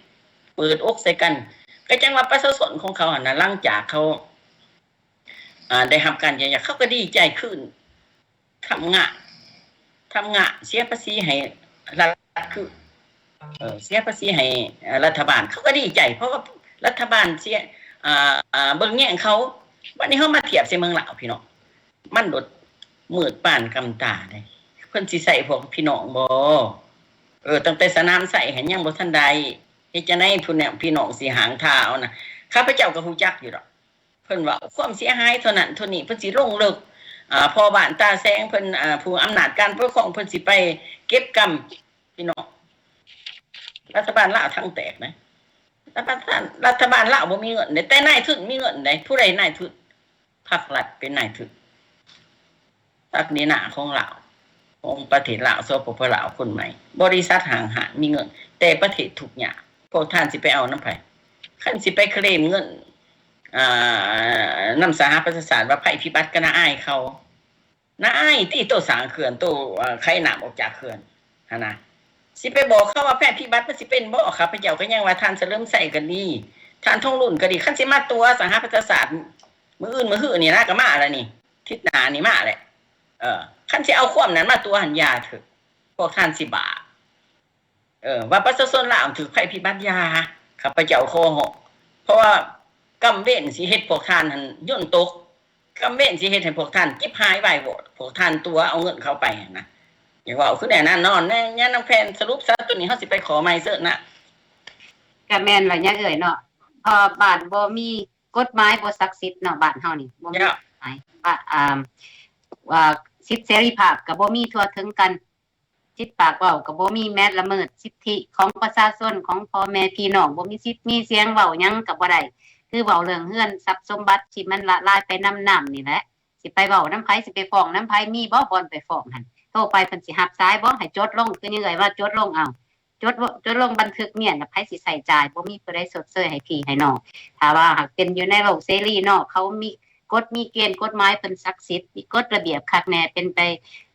ເປີດອົກໃສ່ກັນ ກໍຈັ່ງວ່າປະຊາຊົນຂອງເຂົາຫັ້ນນະ ຫຼັງຈາກເຂົາ ອ່າ ໄດ້ຮັບການຢຽວຢາ ເຂົາກໍດີໃຈຄືນ ທຳງານ ທຳງານ ເສຍພາສີໃຫ້ລັດຄືນ ເອີ ເສຍພາສີໃຫ້ ເອີ ລັດຖະບານ ເຂົາກໍດີໃຈ ເພາະວ່າລັດຖະບານເສຍ ອ່າ ເບິ່ງແຍງເຂົາ ບັດນີ້ເຮົາມາທຽບໃສ່ເມືອງລາວ ພີ່ນ້ອງ ມັນໂລດມືດປານກຳຕາເດ້ ເພິ່ນຊິໃຊ້ພວກພີ່ນ້ອງບໍ່? ເອີ ຕັ້ງແຕ່ສະໜາມໄຊຫັ້ນຍັງບໍ່ທັນໄດ້ ເຮັດຈັ່ງໃດຜູ້ແນວ ພີ່ນ້ອງຊິຫາງທ່າເອົານະ? ຂ້າພະເຈົ້າກໍຮູ້ຈັກຢູ່ດອກ ເພິ່ນເວົ້າຄວາມເສຍຫາຍເທົ່ານັ້ນເທົ່ານີ້ ເພິ່ນຊິລົງເລິກ ອ່າ ພໍ່ບ້ານຕາແສງເພິ່ນ ອ່າ ຜູ້ອຳນາດການປົກຄອງເພິ່ນຊິໄປເກັບກຳ ພີ່ນ້ອງ ລັດຖະບານລາວຖັງແຕກນະ ລັດຖະບານ ລັດຖະບານລາວບໍ່ມີເງິນເດ້ ແຕ່ນາຍທຶນມີເງິນເດ້ ຜູ້ໃດນາຍທຶນ? ພັກລັດເປັນນາຍທຶນ ສັກດີນາຂອງລາວ ຂອງປະເທດລາວ ສປປ ລາວຄົນໃໝ່ ບໍລິສັດຫ້າງຮ້ານມີເງິນ ແຕ່ປະເທດທຸກຍາກ ພວກທ່ານຊິໄປເອົານຳໃຜ? ຄັນຊິໄປເຄລມເງິນ ອ່າ ນຳສະຫະປະຊາຊາດວ່າໄພພິບັດກໍໜ້າອາຍເຂົາ ໜ້າອາຍຕິ ໂຕສ້າງເຂື່ອນ ໂຕ ເອີ ໄຂນ້ຳອອກຈາກເຂື່ອນຫັ້ນນະ ຊິໄປບອກເຂົາວ່າໄພພິບັດມັນຊິເປັນບໍ່? ຂ້າພະເຈົ້າກໍຍັງວ່າທ່ານສະເຫຼີມໄຊກໍດີ ທ່ານທອງລຸນກໍດີ ຄັນຊິມາຕົວະສະຫະປະຊາຊາດ ມື້ອື່ນມື້ຮືນີ້ນະ ກໍມາແລ້ວນີ້ ທິດໜ້ານີ້ມາແຫຼະ ເອີ ຄັນຊິເອົາຄວາມນັ້ນມາຕົວະຫັ້ນ ຢ່າເຖາະ ພວກທ່ານຊິບ້າ ເອີ ວ່າປະຊາຊົນລາວຖືກໄພພິບັດ ຢ່າ ຂ້າພະເຈົ້າຂໍຮ້ອງ ເພາະວ່າກຳເວນຊິເຮັດພວກທ່ານຫັ້ນຍົນຕົກ ກຳເວນຊິເຮັດໃຫ້ພວກທ່ານຈິບຫາຍວາຍວອດ ພວກທ່ານຕົວະເອົາເງິນເຂົາໄປຫັ້ນນະ ຢາກເວົ້າຄືແນວນັ້ນເນາະ ແນ ຍານາງແພນ ສະຫຼຸບຊະ ໂຕນີ້ເຮົາຊິໄປຂໍໃໝ່ເຊີນນະ ກໍແມ່ນລະຍາເອື້ອຍເນາະ ເພາະບ້ານບໍ່ມີ ກົດໝາຍບໍ່ສັກສິດເນາະ ບ້ານເຮົານີ້ບໍ່ມີ ເຈົ້າ ກົດໝາຍ ວ່າ ອ່າ ວ່າສິດເສລີພາບກໍບໍ່ມີທົ່ວເຖິງກັນ ສິດປາກເວົ້າກໍບໍ່ມີ ແມ້ລະເມີດສິດທິຂອງປະຊາຊົນ ຂອງພໍ່ແມ່ພີ່ນ້ອງ ບໍ່ມີສິດມີສຽງ ເວົ້າຫຍັງກໍບໍ່ໄດ້ ຄືເວົ້າເລື່ອງເຮືອນຊັບສົມບັດທີ່ມັນລະລາຍໄປນຳນ້ຳນີ້ແຫຼະ ຊິໄປເວົ້ານຳໃຜ ຊິໄປຟ້ອງນຳໃຜ ມີບໍ່ບ່ອນໄປຟ້ອງຫັ້ນ ໂທໄປເພິ່ນຊິຮັບສາຍບໍ່? ໃຫ້ຈົດລົງ ຄືຍາເອື້ອຍວ່າຈົດລົງ ເອົາ ຈົດ ຈົດລົງບັນທຶກມຽນ ແລ້ວໃຜຊິໃຊ້ຈ່າຍ? ບໍ່ມີຜູ້ໃດຊົດເຊີຍໃຫ້ພີ່ໃຫ້ນ້ອງ. ຖ້າວ່າຫາກເປັນຢູ່ໃນໂລກເສລີເນາະ ເຂົາມີກົດມີເກນ ກົດໝາຍເພິ່ນສັກສິດ ມີກົດລະບຽບຄັກແນ່. ເປັນໄປ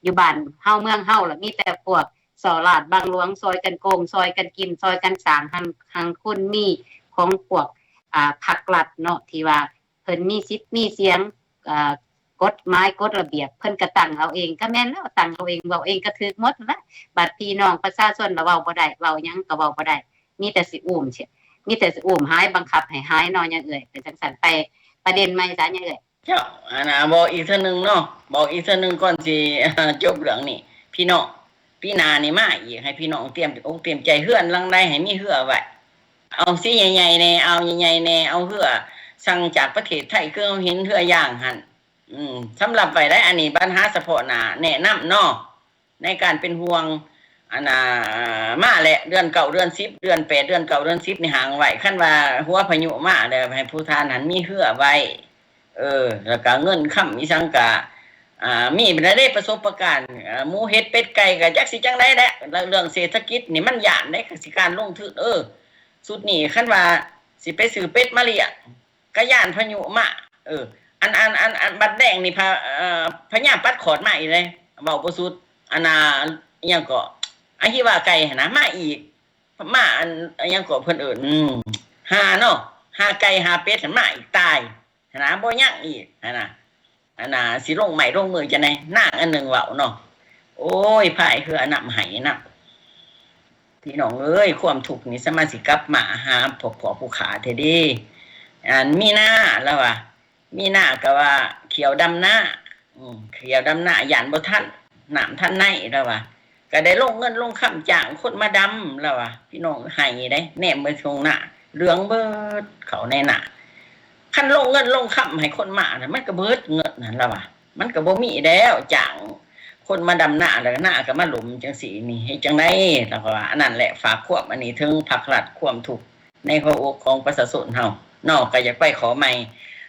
ຢູ່ບ້ານເຮົາເມືອງເຮົາ ລະມີແຕ່ພວກສໍ້ລາດບັງຫຼວງ ຊ່ອຍກັນໂກງ ຊ່ອຍກັນກິນ ຊ່ອຍກັນສ້າງ ຮັ່ງ ຮັ່ງຄູນມີຂອງພວກ ອ່າ ພັກລັດເນາະ ທີ່ວ່າ ເພິ່ນມີສິດມີສຽງ ເອີ ກົດໝາຍກົດລະບຽບ ເພິ່ນກໍຕັ້ງເອົາເອງ ກໍແມ່ນແລ້ວ ຕັ້ງເອົາເອງ ເວົ້າເອງກໍຖືກໝົດແຫຼະ. ບັດພີ່ນ້ອງປະຊາຊົນລະເວົ້າບໍ່ໄດ້ ເວົ້າຫຍັງກໍເວົ້າບໍ່ໄດ້ ມີແຕ່ຊິອູ້ມ ມີແຕ່ຊິອູ້ມຫາຍ ບັງຄັບໃຫ້ຫາຍເນາະ ຍາເອື້ອຍ. ເປັນຈັ່ງຊັ້ນ ໄປປະເດັນໃໝ່ຊະ ຍາເອື້ອຍ. ເຈົ້າ ອັນນ່າ ບອກອີກເທື່ອໜຶ່ງເນາະ ບອກອີກເທື່ອໜຶ່ງກ່ອນຊິ ຈົບເລື່ອງນີ້ ພີ່ນ້ອງ ປີໜ້ານີ້ມາອີກ ໃຫ້ພີ່ນ້ອງຕຽມອົກຕຽມໃຈ ເຮືອນຫຼັງໃດໃຫ້ມີເຮືອໄວ້ ເອົາສີໃຫຍ່ໆແດ່ ອ່າວໃຫຍ່ໆແດ່ ເອົາເຮືອສັ່ງຈາກປະເທດໄທ ຄືເຮົາເຫັນເຮືອຢາງຫັ້ນ ອືມ ສຳລັບໄວ້ໄດ້. ອັນນີ້ບັນຫາສະເພາະໜ້າ ແນະນຳເນາະ ໃນການເປັນຫ່ວງ ອັນນ່າ ມາແຫຼະ ເດືອນເກົ້າເດືອນສິບ ເດືອນແປດເດືອນເກົ້າເດືອນສິບນີ້ຫ້າງໄວ້. ຄັນວ່າຫົວພາຍຸມາແລ້ວ ໃຫ້ຜູ້ທ່ານຫັ້ນມີເຮືອໄວ້ ເອີ ແລ້ວກະເງິນຄຳອີ່ສັງກະ ອ່າ ມີແລ້ວເດ້ ປະສົບປະການ ອ່າ ໝູເຫັດເປັດໄກ່ກະຈັກຊິຈັ່ງໃດແຫຼະ. ແລ້ວເລື່ອງເສດຖະກິດນີ້ມັນຢ້ານເດ້ ກະສິການລົງທຶນ ເອີ ຊຸດນີ້ຄັນວ່າຊິໄປຊື້ເປັດມາລ້ຽງ ກະຢ້ານພາຍຸມາ ເອີ ອັນ ອັນ ອັນ ອັນບັດແດງນີ້ ພະ ເອີ ພະຍາປັດຂອດມາອີກເດ້ ເວົ້າບໍ່ສຸດ. ອັນນ່າ ອີ່ຫຍັງເກາະ ອະຫິວາໄກ່ຫັ້ນນະ ມາອີກ ມາ ອັນ ອີ່ຫຍັງເກາະ ເພິ່ນເອີ້ນ ອືມ ຫາເນາະ ຫາໄກ່ຫາເປັດຫັ້ນມາອີກ ຕາຍຫັ້ນນະ ບໍ່ຍັງອີກຫັ້ນນະ. ອັນນ່າ ຊິລົງໄມ້ລົງມືຈັ່ງໃດ ນາງອັນໜຶ່ງເວົ້າເນາະ. ໂອ້ຍ ພາຍເຮືອນຳໄຫ້ນຳ ພີ່ນ້ອງເອີຍ ຄວາມທຸກນີ້ສາມາດຊິກັບມາຫາພວກພໍ່ຜູ້ຂ້າແທ້ເດ້. ອັນມີນາລະວ່າ ມີນາກໍວ່າເຂ ທ່ຽວດຳນາ ອືມ ທ່ຽວດຳນາ ຢ້ານບໍ່ທັນ ນ້ຳທັນໃນ ລາວວ່າ ກໍໄດ້ລົງເງິນລົງຄຳຈ້າງຄົນມາດຳ ລາວວ່າ ພີ່ນ້ອງ ໄຮ່ເດ້ ແນມເບິ່ງທົ່ງນາ ເຫຼືອງເບີດເຂົ້າໃນນາ. ຄັນລົງເງິນລົງຄຳໃຫ້ຄົນມານະ ມັນກໍເບີດເງິນຫັ້ນ ລາວວ່າ ມັນກໍບໍ່ມີແລ້ວ ຈ້າງຄົນມາດຳນາ ແລ້ວນາກໍມາລົ້ມຈັ່ງຊີ້ນີ້ ເຮັດຈັ່ງໃດ? ລາວກໍວ່າ ອັນນັ້ນແຫຼະ ຝາກຄວາມອັນນີ້ເຖິງພາກລັດ ຄວາມທຸກໃນຫົວອົກຂອງປະຊາຊົນເຮົາເນາະ ກໍຢາກໄປຂໍໃໝ່.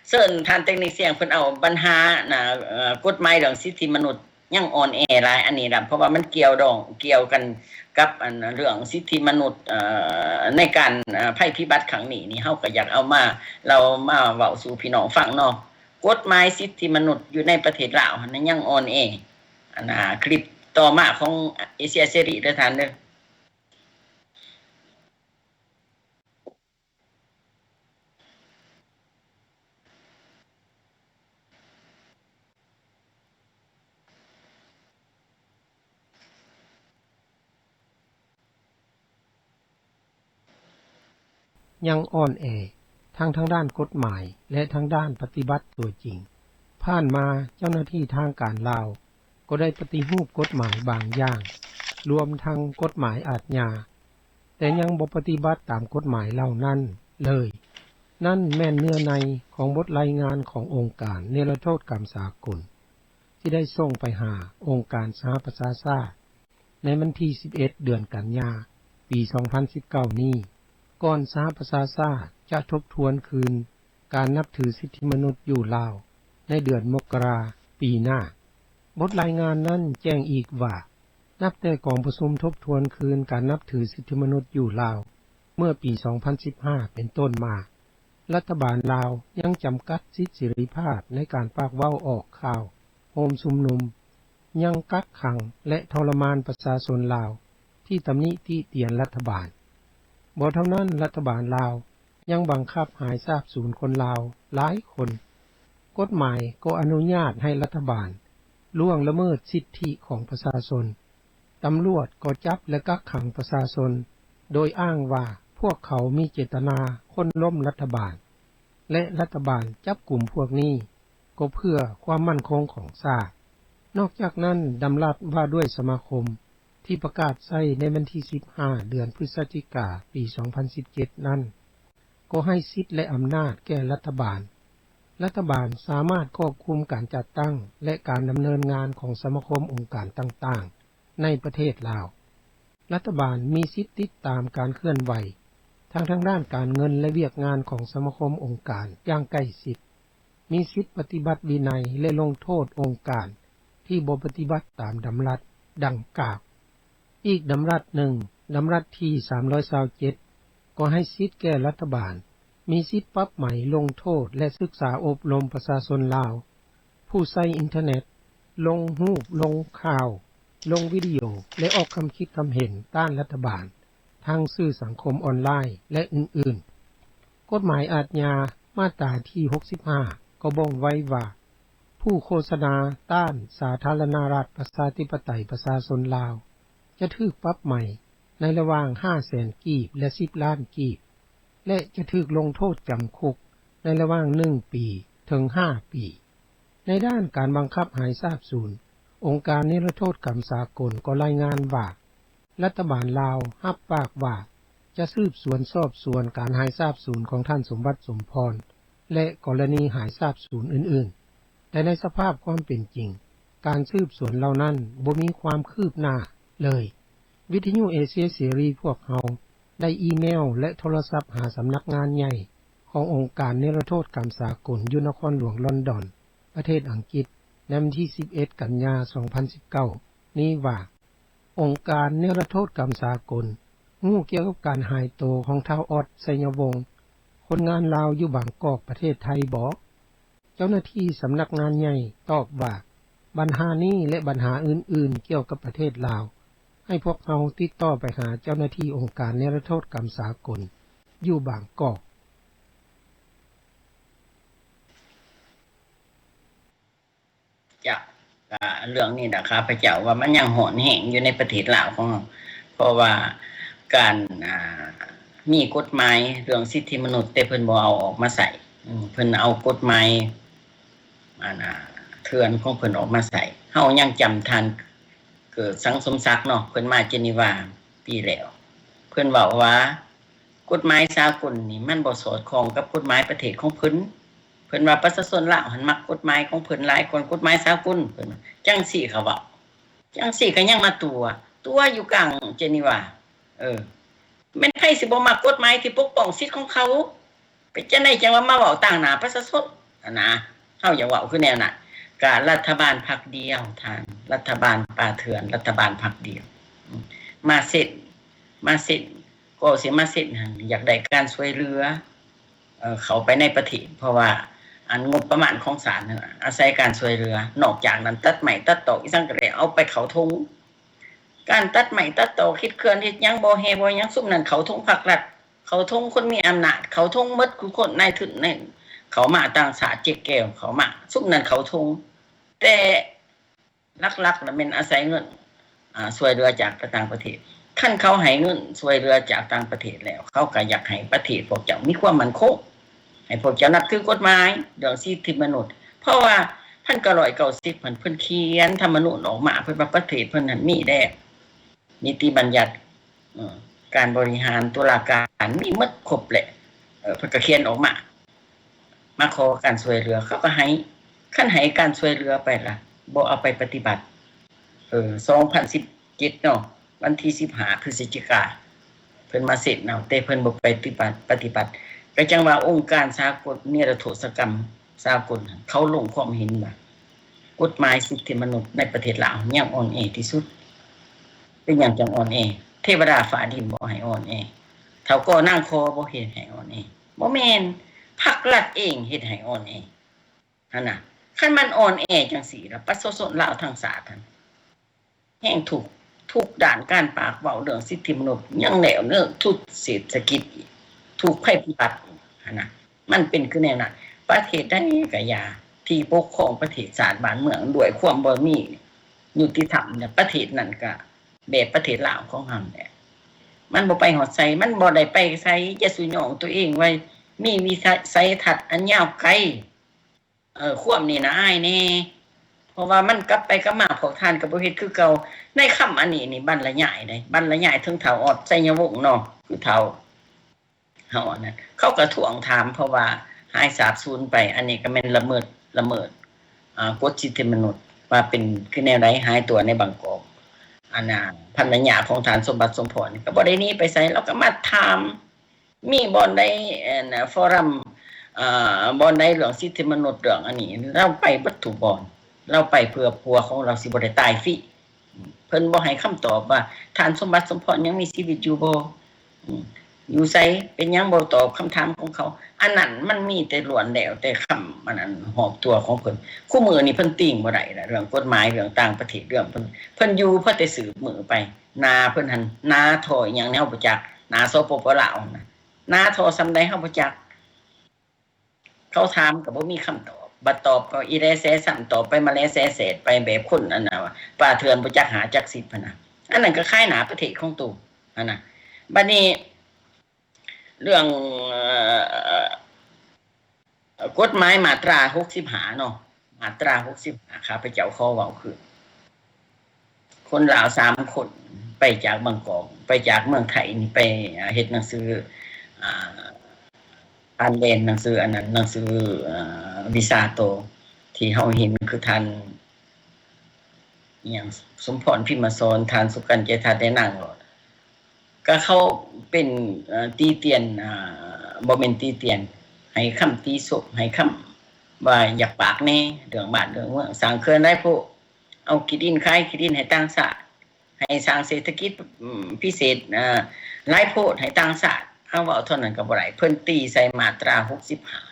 ເຊີນທ່ານເຕັກນິກສຽງ ເພິ່ນເອົາບັນຫານະ ເອີ ກົດໝາຍເລື່ອງສິດທິມະນຸດ ຍັງອ່ອນແອຫຼາຍ ອັນນີ້ລະ ເພາະວ່າມັນກ່ຽວດອງ ກ່ຽວກັນກັບ ອັນ ເລື່ອງສິດທິມະນຸດ ເອີ ໃນການ ເອີ ໄພພິບັດຄັ້ງນີ້ນີ້ ເຮົາກໍຢາກເອົາມາ ເລົ່າມາເວົ້າສູ່ພີ່ນ້ອງຟັງເນາະ. ກົດໝາຍສິດທິມະນຸດຢູ່ໃນປະເທດລາວຫັ້ນນະ ຍັງອ່ອນແອ. ອັນ ອາ ຄລິບຕໍ່ມາຂອງເອເຊຍເສລີເດີທ່ານເດີ. ຍັງອ່ອນແອ ທັງທາງດ້ານກົດໝາຍ ແລະ ທາງດ້ານປະຕິບັດຕົວຈິງ. ຜ່ານມາເຈົ້າໜ້າທີ່ທາງການລາວ ກໍໄດ້ປະຕິຮູບກົດໝາຍບາງຢ່າງ, ລວມທັງກົດໝາຍອາດຍາ, ແຕ່ຍັງບໍ່ປະຕິບັດຕາມກົດໝາຍເຫຼົ່ານັ້ນເລີຍ. ນັ້ນແມ່ນເນື້ອໃນຂອງບົດລາຍງານຂອງອົງການເນລະໂທດກຳສາກົນ ທີ່ໄດ້ສົ່ງໄປຫາອົງການສະຫະປະຊາຊາດໃນວັນທີສິບເອັດ ເດືອນກັນຍາ ປີສອງພັນສິບເກົ້ານີ້, ກ່ອນສະຫະປະຊາຊາດຈະທົບທວນຄືນ ການນັບຖືສິດທິມະນຸດຢູ່ລາວໃນເດືອນມົກກະລາປີໜ້າ. ບົດລາຍງານນັ້ນແຈ້ງອີກວ່າ ນັບແຕ່ກອງປະຊຸມທົບທວນຄືນການນັບຖືສິດທິມະນຸດຢູ່ລາວເມື່ອປີສອງພັນສິບຫ້າເປັນຕົ້ນມາ, ລັດຖະບານລາວຍັງຈຳກັດສິດເສລີພາບໃນການປາກເວົ້າອອກຂ່າວ, ໂຮມຊຸມນຸມ, ຍັງກັກຂັງ ແລະ ທໍລະມານປະຊາຊົນລາວທີ່ຕຳໜິຕິຕຽນລັດຖະບານ. ບໍ່ເທົ່ານັ້ນ, ລັດຖະບານລາວ ຍັງບັງຄັບຫາຍສາບສູນຄົນລາວຫຼາຍຄົນ. ກົດໝາຍກໍອະນຸຍາດໃຫ້ລັດຖະບານລ່ວງລະເມີດສິດທິຂອງປະຊາຊົນ. ຕຳຫຼວດກໍຈັບ ແລະ ກັກຂັງປະຊາຊົນ ໂດຍອ້າງວ່າພວກເຂົາມີເຈດຕະນາໂຄ່ນລົ້ມລັດຖະບານ ແລະ ລັດຖະບານຈັບກຸມພວກນີ້ ກໍເພື່ອຄວາມໝັ້ນຄົງຂອງຊາດ. ນອກຈາກນັ້ນ, ດຳລັດວ່າດ້ວຍສະມາຄົມ ທີ່ປະກາດໃຊ້ໃນວັນທີສິບຫ້າ ເດືອນພຶສຈິກາ ປີສອງພັນສິບເຈັດນັ້ນ ກໍໃຫ້ສິດ ແລະ ອຳນາດແກ່ລັດຖະບານ. ລັດຖະບານສາມາດຄວບຄຸມການຈັດຕັ້ງ ແລະ ການດຳເນີນງານຂອງສະມາຄົມອົງການຕ່າງໆໃນປະເທດລາວ. ລັດຖະບານມີສິດຕິດຕາມການເຄື່ອນໄຫວ ທັງທາງດ້ານການເງິນ ແລະ ວຽກງານຂອງສະມາຄົມອົງການຢ່າງໃກ້ຊິດ, ມີສິດປະຕິບັດວິໄນ ແລະ ລົງໂທດອົງການທີ່ບໍ່ປະຕິບັດຕາມດຳລັດດັ່ງກ່າວ. ອີກດຳລັດໜຶ່ງ, ດຳລັດທີສາມຮ້ອຍຊາວເຈັດ ກໍໃຫ້ສິດແກ່ລັດຖະບານ ມີສິດປັບໃໝ, ລົງໂທດ ແລະ ສຶກສາອົບຮົມປະຊາຊົນລາວ ຜູ້ໃຊ້ອິນເຕີເນັດ, ລົງຮູບ, ລົງຂ່າວ, ລົງວິດີໂອ ແລະ ອອກຄຳຄິດຄຳເຫັນຕ້ານລັດຖະບານ ທາງສື່ສັງຄົມອອນລາຍ ແລະ ອື່ນໆ. ກົດໝາຍອາດຍາມາດຕາທີຫົກສິບຫ້າ ກໍບົ່ງໄວ້ວ່າ ຜູ້ໂຄສະນາຕ້ານສາທາລະນະລັດປະຊາທິປະໄຕປະຊາຊົນລາວ ຈະຖືກປັບໃໝໃນລະຫວ່າງຫ້າແສນກີບ ແລະ ສິບລ້ານກີບ ແລະ ຈະຖືກລົງໂທດຈຳຄຸກໃນລະຫວ່າງໜຶ່ງປີເຖິງຫ້າປີ. ໃນດ້ານການບັງຄັບຫາຍສາບສູນ, ອົງການນິລະໂທດກຳສາກົນກໍລາຍງານວ່າ ລັດຖະບານລາວຮັບປາກວ່າຈະສືບສວນສອບສວນການຫາຍສາບສູນຂອງທ່ານ ສົມບັດ ສົມພອນ ແລະ ກໍລະນີຫາຍສາບສູນອື່ນໆ, ແຕ່ໃນສະພາບຄວາມເປັນຈິງ, ການສືບສວນເຫຼົ່ານັ້ນບໍ່ມີຄວາມຄືບໜ້າເລີຍ. ວິທະຍຸເອເຊຍເສລີພວກເຮົາໄດ້ອີເມວ ແລະ ໂທລະສັບຫາສຳນັກງານໃຫຍ່ຂອງອົງການນິລະໂທດກຳສາກົນຢູ່ນະຄອນຫຼວງລອນດອນ ປະເທດອັງກິດ ໃນວັນທີສິບເອັດ ກັນຍາ ສອງພັນສິບເກົ້ານີ້ວ່າ ອົງການນິລະໂທດກຳສາກົນຮູ້ກ່ຽວກັບການຫາຍໂຕຂອງທ້າວ ອອດ ໄຊຍະວົງ ຄົນງານລາວຢູ່ບາງກອກ ປະເທດໄທບໍ? ເຈົ້າໜ້າທີ່ສຳນັກງານໃຫຍ່ຕອບວ່າ ບັນຫານີ້ ແລະ ບັນຫາອື່ນໆກ່ຽວກັບປະເທດລາວ ໃຫ້ພວກເຮົາຕິດຕໍ່ໄປຫາເຈົ້າໜ້າທີ່ອົງການນິລະໂທດກຳສາກົນຢູ່ບາງກອກ. ເຈົ້າ, ກະເລື່ອງນີ້ນະ ຂ້າພະເຈົ້າວ່າມັນຍັງຮ້ອນແຮງຢູ່ໃນປະເທດລາວຂອງເຮົາ, ເພາະວ່າການ ອ່າ ມີກົດໝາຍເລື່ອງສິດທິມະນຸດ ແຕ່ເພິ່ນບໍ່ເອົາອອກມາໃຊ້, ເພິ່ນເອົາກົດໝາຍ ອັນນ່າເຖື່ອນຂອງເພິ່ນອອກມາໃຊ້. ເຮົາຍັງຈຳທ່ານເກີດ ສັງສົມສັກເນາະ, ເພິ່ນມາເຈນີວາປີແລ້ວ ເພິ່ນເວົ້າວ່າກົດໝາຍສາກົນນີ້ມັນບໍ່ສອດຄ່ອງກັບກົດໝາຍປະເທດຂອງເພິ່ນ. ເພິ່ນວ່າປະຊາຊົນລາວຫັ້ນມັກກົດໝາຍຂອງເພິ່ນຫຼາຍກວ່າກົດໝາຍສາກົນ ເພິ່ນວ່າຈັ່ງຊີ້. ເຂົາເວົ້າຈັ່ງຊີ້ກໍຍັງມາຕົວະ ຕົວະຢູ່ກາງເຈນີວາ. ເອີ ແມ່ນໃຜຊິບໍ່ມັກກົດໝາຍທີ່ປົກປ້ອງສິດຂອງເຂົາ? ເປັນຈັ່ງໃດຈັ່ງວ່າມາເວົ້າຕາງໜ້າປະຊາຊົນຫັ້ນນະ? ເຮົາຢາກເວົ້າຄືແນວນັ້ນ. ກະລັດຖະບານພັກດຽວທ່ານ, ລັດຖະບານປ່າເຖື່ອນ, ລັດຖະບານພັກດຽວ. ມາເຊັນ, ມາເຊັນ, ກໍຊິມາເຊັນຫັ້ນ ຢາກໄດ້ການຊ່ວຍເຫຼືອ ເອີ ເຂົ້າໄປໃນປະເທດ, ເພາະວ່າອັນງົບປະມານຂອງຊາດນັ້ນອາໄສການຊ່ວຍເຫຼືອ. ນອກຈາກນັ້ນ ຕັດໄມ້ຕັດຕອກອີ່ຫຍັງກໍແລ້ວ ເອົາໄປເຂົ້າຖົງ. ການຕັດໄມ້ຕັດຕອກ ເຮັດເຂື່ອນເຮັດຫຍັງ ບໍ່ແຮ່ບໍ່ຫຍັງ ຊຸມນັ້ນເຂົ້າຖົງພັກລັດ, ເຂົ້າຖົງຄົນມີອຳນາດ, ເຂົ້າຖົງໝົດ ຄືຄົນນາຍທຶນ ນາຍ ເຂົ້າມາຕ່າງຊາດ ເຈັກແກວເຂົ້າມາ, ຊຸມນັ້ນເຂົ້າຖົງ. ແຕ່ຫຼັກໆລະແມ່ນອາໄສເງິນ ອາ ຊ່ວຍເຫຼືອຈາກຕ່າງປະເທດ. ຄັນເຂົາໃຫ້ເງິນຊ່ວຍເຫຼືອຈາກຕ່າງປະເທດແລ້ວ ເຂົາກໍຢາກໃຫ້ປະເທດພວກເຈົ້າມີຄວາມໝັ້ນຄົງ, ໃຫ້ພວກເຈົ້ານັບຖືກົດໝາຍເລື່ອງສິດທິມະນຸດ. ເພາະວ່າພັນເກົ້າຮ້ອຍເກົ້າສິບຫັ້ນ ເພິ່ນຂຽນທຳມະນູນອອກມາ ເພິ່ນວ່າປະເທດເພິ່ນຫັ້ນມີແລ້ວ ນິຕິບັນຍັດ ເອີ ການບໍລິຫານ ຕຸລາການ ມີໝົດຄົບແຫຼະ. ເອີ ເພິ່ນກໍຂຽນອອກມາ ມາຂໍການຊ່ວຍເຫຼືອ ເຂົາກໍໃຫ້. ຄັນໃຫ້ການຊ່ວຍເຫຼືອໄປລະ ບໍ່ເອົາໄປປະຕິບັດ. ເອີ ສອງພັນສິບເຈັດເນາະ ວັນທີສິບຫ້າ ພຶສຈິກາ ເພິ່ນມາເຊັນເອົາ ແຕ່ເພິ່ນບໍ່ໄປປະຕິບັດ, ປະຕິບັດ. ກໍຈັ່ງວ່າອົງການສາກົນ ນິລະໂທດສະກຳສາກົນ ເຂົາລົງຄວາມເຫັນວ່າ ກົດໝາຍສິດທິມະນຸດໃນປະເທດລາວຍັງອ່ອນແອທີ່ສຸດ. ເປັນຫຍັງຈັ່ງອ່ອນແອ? ເທວະດາຟ້າດິນບໍ່ໃຫ້ອ່ອນແອ? ທ້າວກໍນາງຂໍບໍ່ເຮັດໃຫ້ອ່ອນແອ? ບໍ່ແມ່ນ, ພັກລັດເອງເຮັດໃຫ້ອ່ອນແອຫັ້ນນະ. ຄັນມັນອ່ອນແອຈັ່ງຊີ້ລະ ປະຊາຊົນລາວທັງຊາດຫັ້ນ ແຮງທຸກ, ທຸກດ້ານການປາກເວົ້າເລື່ອງສິດທິມະນຸດ ຍັງແນວເນີ ທຸກເສດຖະກິດອີກ, ທຸກໄພພິບັດອີກຫັ້ນນະ. ມັນເປັນຄືແນວນັ້ນ. ປະເທດໃດກໍຢ່າ ທີ່ປົກຄອງປະເທດຊາດບ້ານເມືອງດ້ວຍຄວາມບໍ່ມີຍຸຕິທຳນະ ປະເທດນັ້ນກໍແບບປະເທດລາວຂອງເຮົາແຫຼະ. ມັນບໍ່ໄປຮອດໃສ, ມັນບໍ່ໄດ້ໄປໃສ. ຢ່າສູ່ຍ້ອງຕົວເອງວ່າມີວິໄສທັດອັນຍາວໄກ. ເອີ ຄວາມນີ້ນະອາຍແດ່ ເພາະວ່າມັນກັບໄປກັບມາ ພວກທ່ານກໍບໍ່ເຮັດຄືເກົ່າ. ໃນຄຳອັນນີ້ນີ້ບັນລະຍາຍເດ້ ບັນລະຍາຍເຖິງທ້າວອອດ ໄຊຍະວົງເນາະ ຄືທ້າວເຮົາອັນນັ້ນ ເຂົາກໍທວງຖາມ ເພາະວ່າຫາຍສາບສູນໄປ. ອັນນີ້ກໍແມ່ນລະເມີດ ລະເມີດ ອາ ກົດສິດທິມະນຸດ ວ່າເປັນຄືແນວໃດ ຫາຍຕົວໃນບາງກອກ. ອັນນ່າ ພັນລະຍາຂອງທ່ານສົມບັດ ສົມພອນ ກໍບໍ່ໄດ້ໜີໄປໃສ ລາວກໍມາຖາມ ມີບ່ອນໃດ ອັນ ຟອຣັມ ເອີ ບ່ອນໃດເລື່ອງສິດທິມະນຸດ ເລື່ອງອັນນີ້ ລາວໄປເບິດທຸກບ່ອນ. ລາວໄປເພື່ອຜົວຂອງລາວຊິບໍ່ໄດ້ຕາຍຟຣີ. ເພິ່ນບໍ່ໃຫ້ຄຳຕອບວ່າ ທ່ານສົມບັດ ສົມພອນ ຍັງມີຊີວິດຢູ່ບໍ່? ອືມ ຢູ່ໃສ? ເປັນຫຍັງບໍ່ຕອບຄຳຖາມຂອງເຂົາ? ອັນນັ້ນມັນມີແຕ່ລ້ວນແລ້ວແຕ່ຄຳ ອັນນັ້ນຮອບຕົວຂອງເພິ່ນ. ຄູ່ມື້ນີ້ເພິ່ນຕິງບໍ່ໄດ້ລະ ເລື່ອງກົດໝາຍ ເລື່ອງຕ່າງປະເທດ ເລື່ອງເພິ່ນ ເພິ່ນຢູ່ພໍແຕ່ສືບມື້ໄປ. ໜ້າເພິ່ນຫັ້ນ ໜ້າທໍ່ອີ່ຫຍັງເຮົາບໍ່ຈັກ, ໜ້າ ສປປ ລາວຫັ້ນນະ ໜ້າທໍ່ສ່ຳໃດເຮົາບໍ່ຈັກ. ເຂົາຖາມກໍບໍ່ມີຄຳຕອບ, ບັດຕອບກໍອີແລແຊຊ້ຳ, ຕອບໄປມາແລແຊແສດໄປ ແບບຄົນອັນນ່າ ປ່າເຖື່ອນບໍ່ຈັກຫ້າຈັກສິບຫັ້ນນະ. ອັນນັ້ນກໍຂາຍໜ້າປະເທດຂອງໂຕຫັ້ນນະ. ບັດນີ້ເລື່ອງ ເອີ ກົດໝາຍມາດຕາຫົກສິບຫ້າເນາະ, ມາດຕາຫົກສິບຫ້າ ຂ້າພະເຈົ້າຂໍເວົ້າຄື ຄົນລາວສາມຄົນໄປຈາກບາງກອກ ໄປຈາກເມືອງໄທນີ້ ໄປເຮັດໜັງສື ອາ ຜ່ານແດນ ໜັງສືອັນນັ້ນ ໜັງສື ອາ ວີຊາໂຕ ທີ່ເຮົາເຫັນຄືທ່ານ ອີ່ຫຍັງ ສົມພອນ ພິມມະສອນ, ທ່ານ ສຸກັນ ເຈດທັດ ແລະ ນາງຫຼອດ. ກະເຂົາເປັນ ເອີ ຕີຕຽນ ອາ ບໍ່ແມ່ນຕີຕຽນ ໃຫ້ຄຳຕິຊົມ ໃຫ້ຄຳວ່າຢາກປາກແດ່ ເລື່ອງບ້ານເລື່ອງເມືອງ, ສ້າງເຂື່ອນຫຼາຍໂພດ, ເອົາຂີ້ດິນ ຂາຍຂີ້ດິນໃຫ້ຕ່າງຊາດ, ໃຫ້ສ້າງເສດຖະກິດ ອາ ພິເສດ ອາ ຫຼາຍໂພດໃຫ້ຕ່າງຊາດ. ເຮົາເວົ້າເທົ່ານັ້ນກໍບໍ່ໄດ້, ເພິ່ນຕີໃສ່ມາດຕາຫົກສິບຫ້າ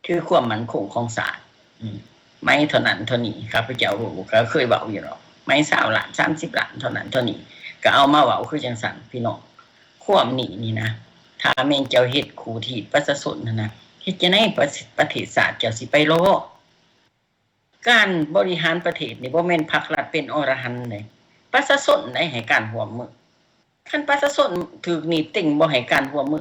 ຄືຄວາມໝັ້ນຄົງຂອງຊາດ. ອືມ ໄມ້ເທົ່ານັ້ນເທົ່ານີ້ ຂ້າພະເຈົ້າກໍເຄີຍເວົ້າຢູ່ດອກ, ໄມ້ຊາວລ້ານ ສາມສິບລ້ານ ເທົ່ານັ້ນເທົ່ານີ້ ກໍເອົາມາເວົ້າຄືຈັ່ງຊັ້ນ ພີ່ນ້ອງ. ຄວາມນີ້ນີ້ນະ ຖ້າແມ່ນເຈົ້າເຮັດຄູ່ທີ່ປະຊາຊົນຫັ້ນນະ, ເຮັດຈັ່ງໃດປະ ປະເທດຊາດເຈົ້າຊິໄປລອດ? ການບໍລິຫານປະເທດນີ້ ບໍ່ແມ່ນພັກລັດເປັນອໍລະຫັນເດ້, ປະຊາຊົນໄດ້ໃຫ້ການຮ່ວມມື. ຄັນປະຊາຊົນຖືກໜີບຕິ່ງ ບໍ່ໃຫ້ການຮ່ວມມື,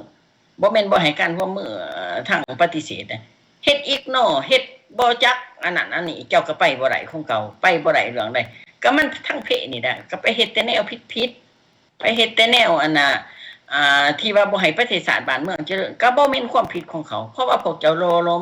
ບໍ່ແມ່ນບໍ່ໃຫ້ການຮ່ວມມື ເອີ ທາງປະຕິເສດນະ, ເຮັດອີກນໍ ເຮັດ ບໍ່ຈັກອັນນັ້ນອັນນີ້ ເຈົ້າກໍໄປບໍ່ໄດ້ຂອງເຈົ້າ ໄປບໍ່ໄດ້ເລື່ອງໃດ ກໍມັນທາງເພະນີ້ແຫຼະ ກໍໄປເຮັດແຕ່ແນວຜິດໆ ໄປເຮັດແຕ່ແນວອັນນ່າ ອ່າ ທີ່ວ່າບໍ່ໃຫ້ປະເທດຊາດບ້ານເມືອງຈະເລີນ ກໍບໍ່ແມ່ນຄວາມຜິດຂອງເຂົາ ເພາະວ່າພວກເຈົ້າຫຼໍ່ຫຼອມ